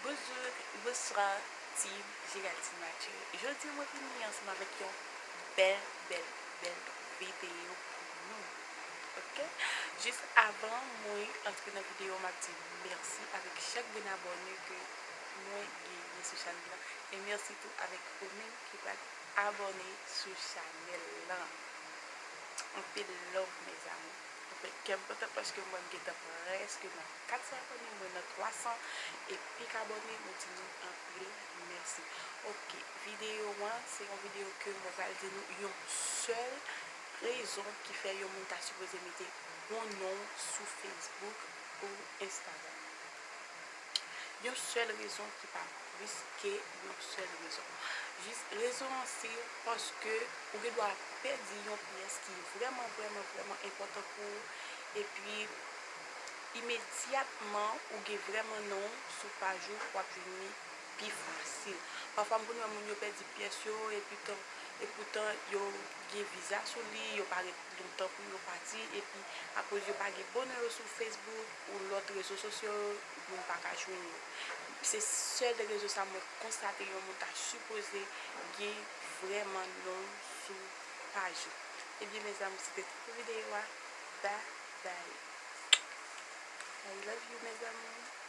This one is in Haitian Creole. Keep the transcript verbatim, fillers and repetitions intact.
Bonjou, bonswa, team Géraldine Mathieu. Jodi a mwen vini ansanm avèk yon bèl, bèl, bèl videyo pou nou. Ok? Jis avan mwen antre nan videyo, m ap di mèsi avèk chak grenn abòne ke mwen genyen sou chanèl la. E mèsi tou avèk ou menm ki pral abòne sou chanèl lan. Anpil love, mes amours. Mwen fè kè m kontan paske mwen gentan prèske nan kat san abòne, mwen nan twa san e pik abòne, mwen di nou anpil mèsi. Ok, videyo an, se yon videyo ke mwen pral di nou yon sèl rezon ki fè yon moun ta sipoze mete bon non sou Facebook ou Instagram. Yon sèl rezon ki pa plis ke yon sèl rezon. Jis rezon an se paske ou gen dwa pèdi yon pyès ki vrèman, vrèman, vrèman enpòtan pou ou. Epi, imedyatman, ou gen vrèman non sou paj ou, w ap jwenn li pi fasil. Pafwa, m konn wè moun yo pèdi pyès yo, epi tan, epoutan, yo gen viza sou li, yo pa ret lontan pou yo pati, epi akoz yo pa gen bon non yo sou Facebook ou lòt rezo sosyo yo, moun pa ka jwenn yo. Se sèl rezo sa mwen konstate yon moun ta sipoze gen vrèman non sou paj ou. Ebyen, mes amours, se te tout pou videyo a. Bye bye. I love you, mes amours.